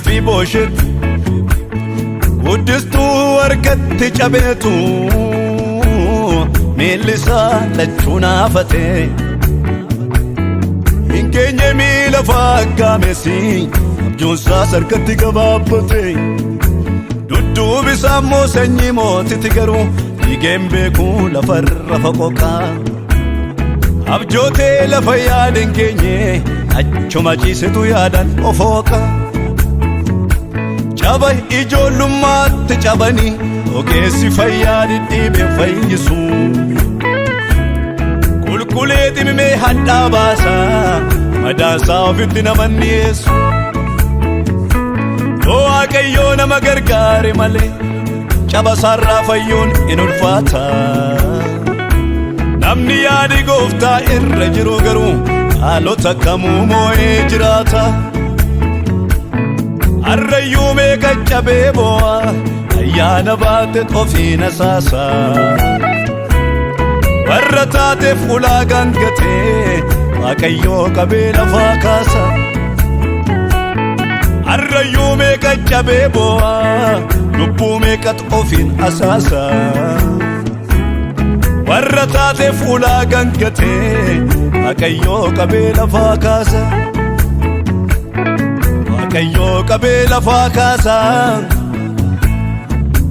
Mefiibooshet guddistuu harkatti cabeetu miilli isaa lachuu naafate. Hin geenye miila faaggaamesi abjuunsaas harkatti gabaabbate. Dudduubi isaa immoo sanyii mootiti garuu fiigeen beekuu lafarra faqoqaa. Abjootee lafa yaada hin geenye achuma ciisetu yaadan ofooqa. Caba ijoollummaatti cabanii ogeessi fayyaa dhidhiibee fayyisu. Qulqullee dhimimee hadhaa baasaa madaasaa ofitti nama dhiyeessu. Yoo Waaqayyoo nama gargaare malee caba isaarraa fayyuun in ulfaata. Namni yaadi gooftaa irra jiru garuu haalota kamuu moo'ee jiraata. Harrayyuu meeqa cabee boo'a ayyaana baate ofiin asaasa. Warra taateef ulaagaan gatee Waaqayyoo qabee lafaa kaasa. Harrayyuu meeqa cabee boo'a lubbuu meeqatu ofiin asaasa. Warra taateef ulaagaan gatee Waaqayyoo qabee lafaa kaasa. Waaqayyoo qabee lafaa kaasa.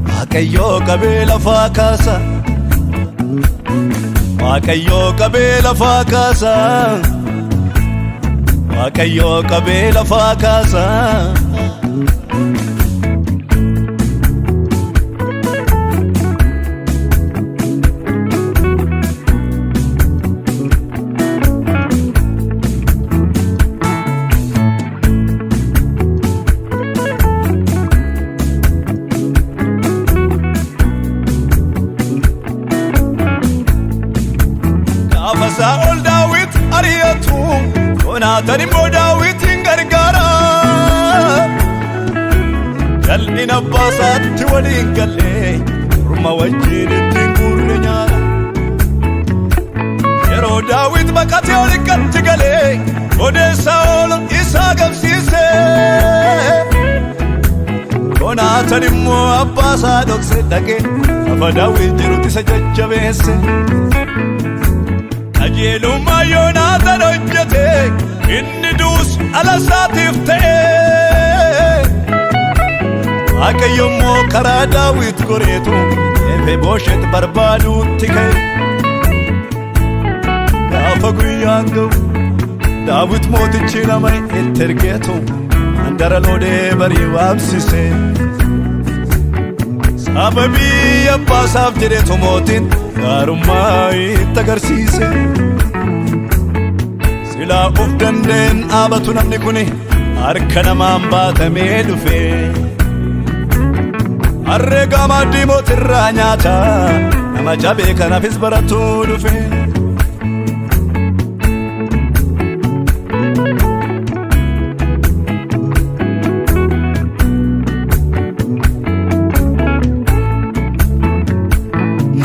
Waaqayyoo qabee lafaa kaasa. Waaqayyoo qabee lafaa kaasa. Waaqayyoo qabee lafaa kaasa. Gaafa Saa'ol Daawit ari'atu Yoonaataan immoo Daawitin gargaara. Jal'ina abbaa isaatti waliin gallee orma wajjin ittiin guurre nyaara. Yeroo Daawit baqatee oliqqatti galee odeessa Saa'ol isaa qabsiise. Yoonaataan immoo abbaa isaa dhokse dhaqee lafa Daawit jirutti isa jajjabeesse. Qajeelummaa Yoonaataan hojjete inni duus ala isaatiif ta'e. Waaqayyo immoo karaa Daawit goreetu Mefiibooshet barbaaduutti ka'e. Gaafa guyyaan ga'u Daawit mootichi nama itti ergeetu mandara loodee barii waamsise. Sababii abbaa isaaf jedheetu mootiin gaarummaa itti agarsiise. Silaa of dandeen dhaabatu namni kuni harka namaan baatamee dhufe. Harree gaamaa mootirraa nyaata nama cabee kanaafis baratuu dhufe.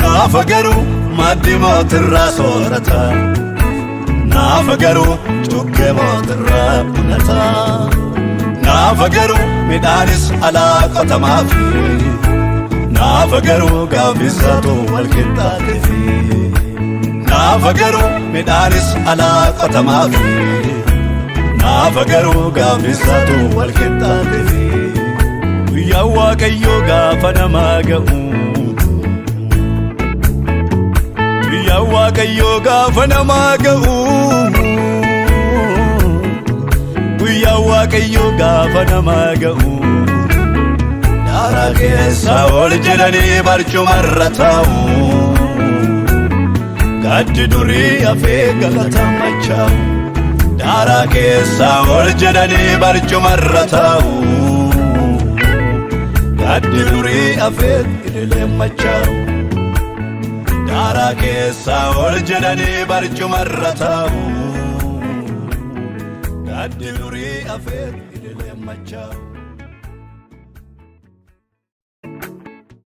Naafa garuu maaddii mootirraa soorata. Naafa garuu cuqqee mootirraa bunata. Naafa garuu midhaanis alaa qotamaafi. Naafa garuu gaaffisaatu wal qixxaateefi. Naafa garuu midhaanis alaa qotamaafi. Naafa garuu gaaffisaatu wal qixxaateefi. Guyyaan Waaqayyoo gaafa namaa ga'u. Guyyaan Waaqayyoo gaafa namaa ga'u. Guyyaan Waaqayyoo gaafa namaa ga'u. Daara keessa ol jedhanii barcumarra taa'u. Gaddi durii hafee galata machaa'u. Daara keessa ol jedhanii barcumarra taa'u. Gaddi durii hafee ililee machaa'u. Daara keessa ol jedhanii barcumarra taa'u. Gaddi durii hafee ililee machaa'u.